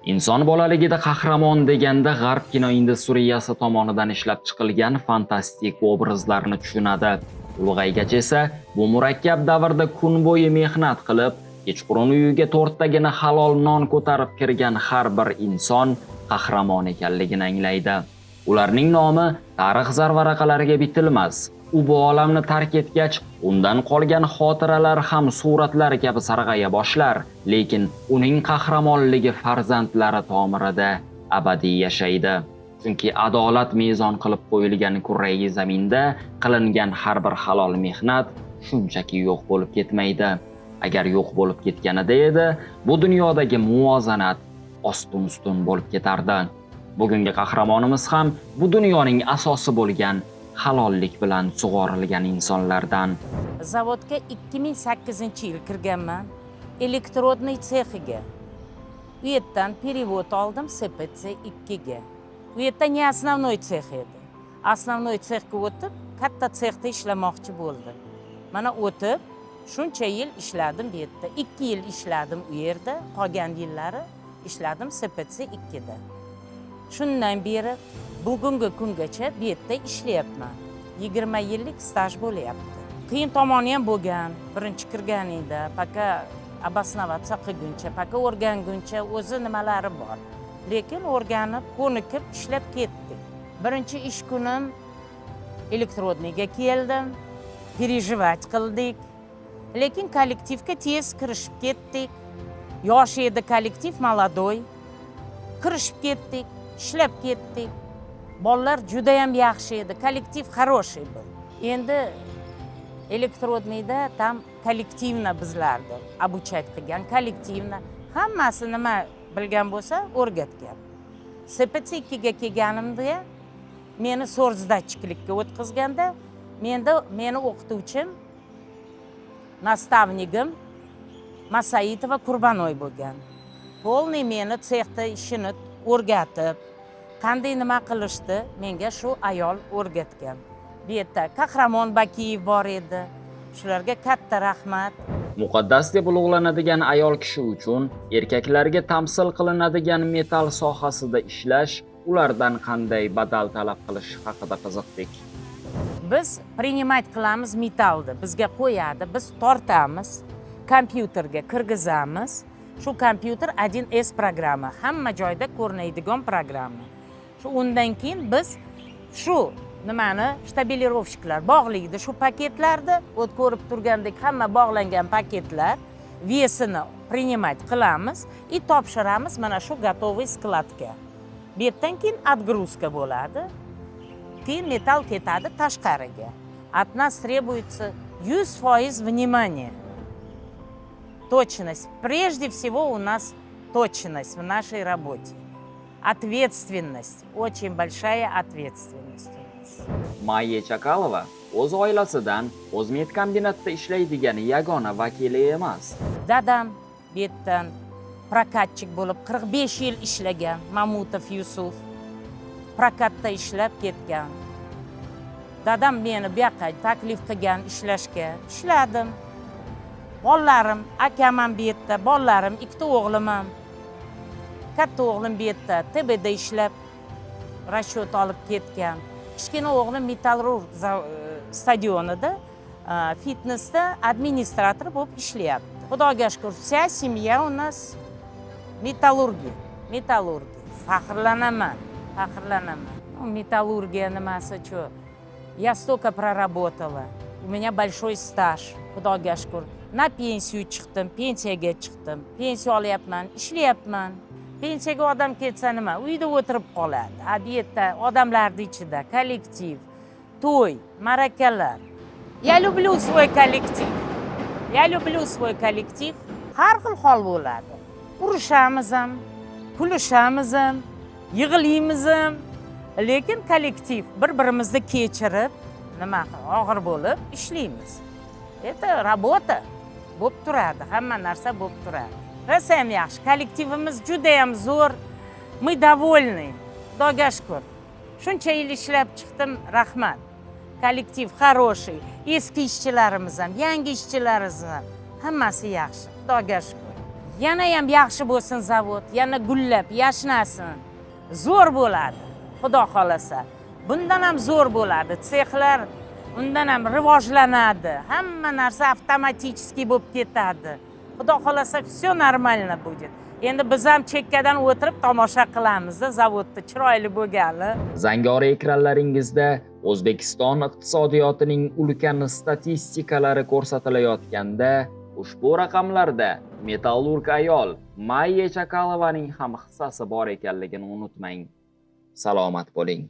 Inson bolaligida qahramon deganda g'arb kino industriyasi tomonidan ishlab chiqilgan fantastik obrazlarni tushunadi. Ulg'aygach esa bu murakkab davrda kun bo'yi mehnat qilib, kechqurun uyiga to'rttagina halol non ko'tarib kirgan har bir inson qahramon ekanligini anglaydi. Ularning nomi tarix zarvaraqalariga bitilmas. U bu olamni tark etgach, undan qolgan xotiralar ham suratlar kabi sarg'aya boshlar, lekin uning qahramonligi farzandlari tomirida abadiy yashaydi. Chunki adolat mezon qilib qo'yilgan kurrai zaminda qilingan har bir halol mehnat shunchaki yo'q bo'lib ketmaydi. Agar yo'q bo'lib ketganida edi, bu dunyodagi muvozanat ostin-ustun bo'lib ketardi. Bugungi qahramonimiz ham bu dunyoning asosi bo'lgan halollik bilan sug'orilgan insonlardan. Zavodga 2008 yil kirganman электродный sexiga. U yerdan перевод oldim СПЦ 2 ga. U yerda не основной sex edi. Основной sexga o'tib, katta sexda ishlamoqchi bo'ldim. Mana, o'tib, shuncha yil ishladim bu yerda. 2 yil ishladim u yerda, qolgan yillari ishladim СПЦ 2 da. Shundan beri bugungi kungacha bu yerda ishlayapman. 20 yillik staj bo'lyapti. Qiyin tomoni ham bo'lgan birinchi kirganingda, пока обосноваться qilguncha, пока o'rganguncha o'zi nimalari bor, lekin o'rganib, ko'nikib ishlab ketdik. Birinchi ish kunim электродный ga keldim, переживать qildik, lekin kollektivga tez kirishib ketdik. Yosh edi kollektiv, молодой. Kirishib ketdik, ishlab ketdik. Bolalar judayam yaxshi edi, kollektiv хороший был. Endi электродный da там коллективно bizlarni обучать qilgan, коллективно hammasi nima bilgan bo'lsa, o'rgatgan. СПЦ 2 ga kelganimda meni сортсдатчик likka o'tkazganda, menda meni o'qituvchim, наставник im Masaitova Qurbanoy bo'lgan. Полный meni sexda ishini o'rgatib, qanday nima qilishni menga shu ayol o'rgatgan. Bu yerda Qahramon Bakiyev bor edi, shularga katta rahmat. Muqaddas deb ulug'lanadigan ayol kishi uchun erkaklarga tamsil qilinadigan metall sohasida ishlash ulardan qanday badal talab qilishi haqida qiziqdik. Biz принимать qilamiz metallni, bizga qo'yadi, biz tortamiz, kompyuterga kirgizamiz. Shu kompyuter 1S programma, hamma joyda ko'rinadigan programma shu. Undan keyin biz shu nimani, штабелировщик lar bog'laydi shu paketlarni. Вот, ko'rib turgandek, hamma bog'langan paketlar. Вес ini принимать qilamiz и topshiramiz mana shu готовый склад ga. Bu yerdan keyin отгрузка bo'ladi, keyin metall ketadi tashqariga. От нас требуется 100% внимание, точность. Прежде всего у нас точность в нашей работе, ответственность, очень большая ответственность у нас. Mayya Chakalova o'z oilasidan O'zmetkombinatda ishlaydigan yagona vakili emas. Dadam bu yerdan прокатчик bo'lib 45 yil ishlagan, Mamutov Yusuf, prokatda ishlab ketgan. Dadam meni bu yoqqa taklif qilgan ishlashga, ishladim. Bolalarim, akam ham bu yerda, bolalarim, ikkita o'g'lim ham. Katta o'g'lim bu yerda ТБ da ishlab, расчет olib ketgan. Kichkina o'g'lim Metallurg stadionida fitnesda administrator bo'lib ishlayapti. Xudoga shukur, вся семья у нас металлурги, металлурги. Faxrlanaman, faxrlanaman. Ну, metallurgiya nimasi chu, я столько проработала, у меня большой стаж. Xudoga shukur, на пенсию chiqdim, pensiyaga chiqdim, pensiya olyapman, ishlayapman. Pensiyaga odam ketsa, nima, uyda o'tirib qoladi. A bu yerda odamlarni ichida, kollektiv, to'y ma'rakalar. Я люблю свой коллектив, я люблю свой коллектив. Har xil hol bo'ladi, urushamiz ham, kulishamiz ham, yig'laymiz ham, lekin kollektiv bir birimizni kechirib, nima, og'ir bo'lib ishlaymiz. Это работа, bo'lib turadi, hamma narsa bo'lib turadi. Rosayam yaxshi kollektivimiz, judayam zo'r. Мы довольны, Xudoga shukur, shuncha yil ishlab chiqdim, rahmat. Kollektiv хороший, eski ishchilarimiz ham, yangi ishchilarimiz ham, hammasi yaxshi, Xudoga shukur. Yanayam yaxshi bo'lsin zavod, yana gullab yashnasin. Zo'r bo'ladi, xudo xohlasa. Bundan ham zo'r bo'ladi. Sexlar undan ham rivojlanadi. Hamma narsa avtomatически bo'lib ketadi. Xudo xohlasa, все нормально будет. Endi biz ham chekkadan o'tirib tomosha qilamiz zavodni chiroyli bo'lgani. Zangori ekranlaringizda O'zbekiston iqtisodiyotining ulkan statistikalari ko'rsatilayotganda, ushbu raqamlarda metallurg ayol Mayya Chakalovaning ham hissasi bor ekanligini unutmang. Salomat bo'ling.